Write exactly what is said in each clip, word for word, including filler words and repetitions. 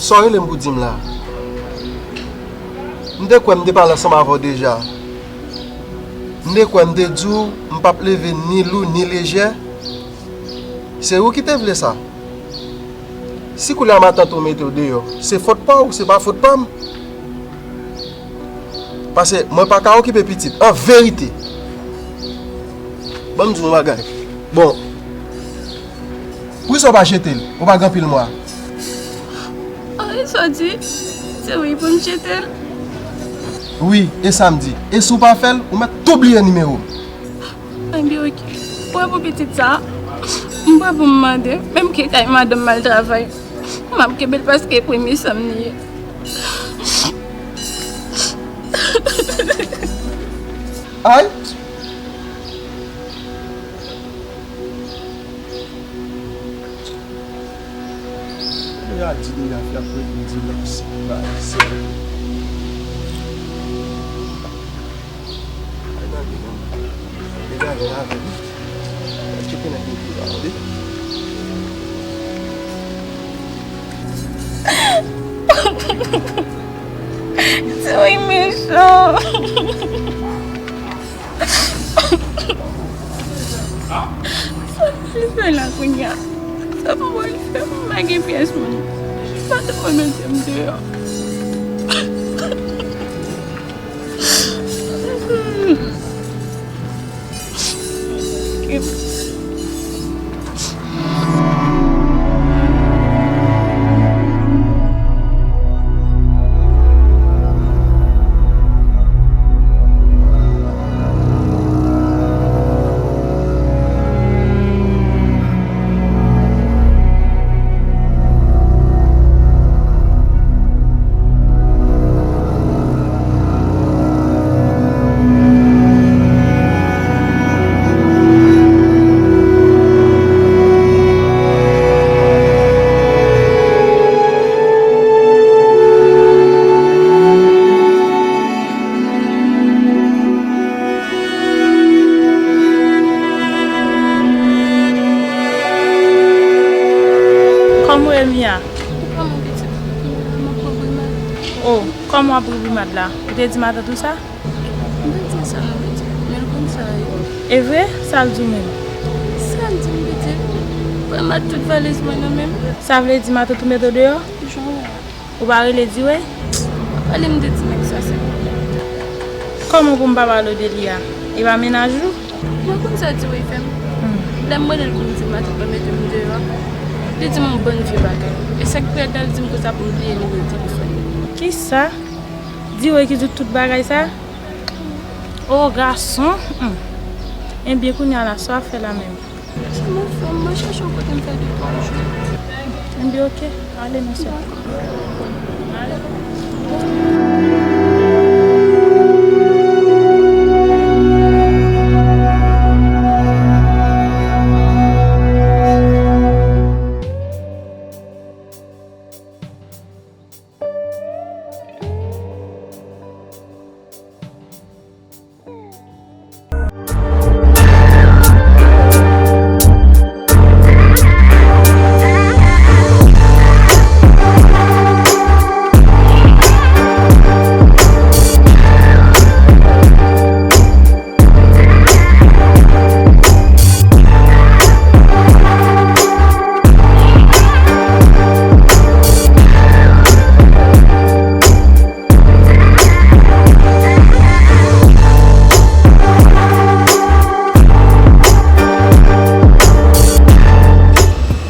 Sa w rele m pou di m la? M te kwè m te pale ansanm avè w deja. M te kwè m te di w m p ap leve ni lou ni lejè. Se ou ki te vle sa. Si koulye a matant ou mete w deyò, se fòt pa w, se pa fòt pa m. Paske mwen pa ka okipe pitit, an verite. Ban m di w yon bagay. Bon, poukisa w pa jete l? Ou pa gen anpil mwa. Anyen sa w di? Se wi pou m jete l. Wi, e sa m di. E si w pa fè l, ou mèt tou bliye nimewo m. Ebyen, oke. Prè pou pitit sa a, m prè pou m mande, menm ke kay madanm m al travay, m ap kenbe l paske premye sa m li ye. Ay! Deja di deja fi ap ret m di lòt bagay sèl. Ay, gade, gade, gade, gade. Tcheke nèg yo pi ba, tande. Ti wi mechan. Sa m pral fè la kounye a? Sa m pral fè? M pa gen pyès moun. Madanm mwen mete m deyò. Kòman w ye, Mia? Kòman w pitit? M ap pran brimad. Oh, kòman w ap pran brimad la? Ou te di matant ou sa? M pa di sa non, pitit, men l konn sa l ye. E vre? Sa l di w menm? Sa l di m, pitit? Brimad tout valiz mwen nan men m. Sa vle di matant ou mete w deyò? Jan w wè a. Ou pa rele Diwey? Pa pale m de ti nèg sa, silvouplè. Kòman pou m pa pale w de li a? E pa mennaj ou? Mwen konn sa Diwey fè m. Hmm. Lè m rele l pou m di matant mwen mete m deyò, li di m yon bann vye bagay. E sa k fè l di m konsa pou m bliye nimewo telefòn li. Kisa? Diwey ki di w tout bagay sa? O gason! Hmm. Ebyen, kounye a la, sa w ap fè la menm? Sa m ap fè, m ap chèche yon kote m fè de twa jou. Ebyen, oke. Ale, mesye. Ale.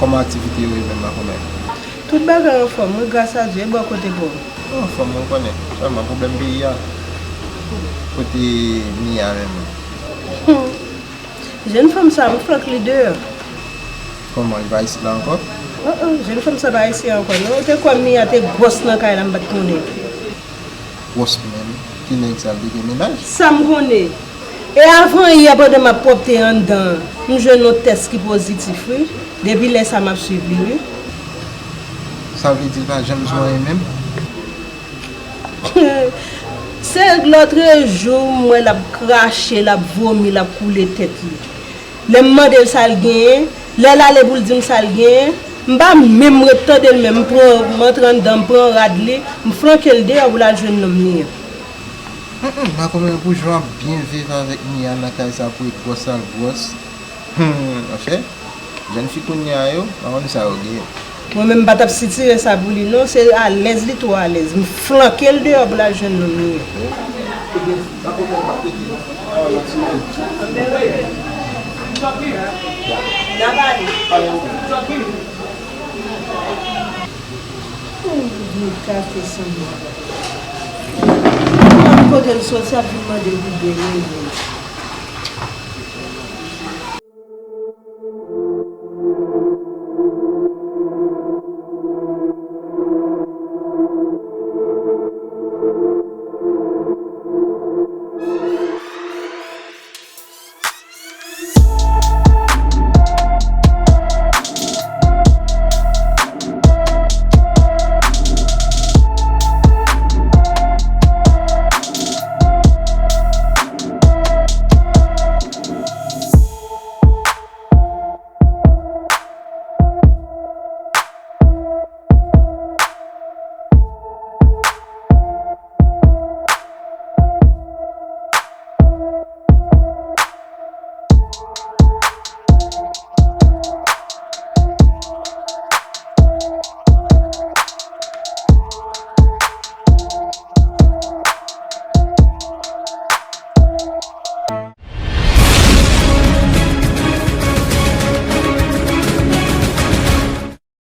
Kòman aktivite yo ye menm, makomè? Tout bagay anfòm, wi, gras a Dye, e bò kote pou ou? Anfòm, ou konnen. Sèlman pwoblèm peyi a. Kote Mia menm? Hmm. Jèn fanm sa, m flank li deyò. Kòman, li pa isit la ankò? Oh, oh, jèn fanm sa pa isit ankò, non. Ou te kwè Mia te gwòs nan kay la, m pa t konnen. Gwòs menm? Ki nèg sa, l te gen mennaj? Sa m konnen. E avan yè, pandan m ap pwòpte anndan an, m jwenn yon tès ki pozitif, wi. Depi lè sa, m ap swiv li, wi. Sa vle di l pa janm di w anyen menm? Se lòtrejou, m wè l ap krache, l ap vomi, l ap koule tèt li. Lè m mande l sa l genyen, lè l ale pou l di m sa l genyen, M pa menm ret tande l menm, m pran, m antre anndan, m pran rad li, m flanke l deyò pou l al jwenn nonm li an. Mm, mm, Makomè pou jan w ap byen viv avèk Mia nan kay sa pou li gwòs al gwòs. Hmm, anfen, jèn fi kounye a yo, pa konn sa yo gen. Mwen menm m pa t ap sitire sa pou li non, se alèz li twò alèz. M flanke l deyò pou l al jwenn nonm li an. Vye kafe sanble. Kote l soti ap vin mande l pou byen.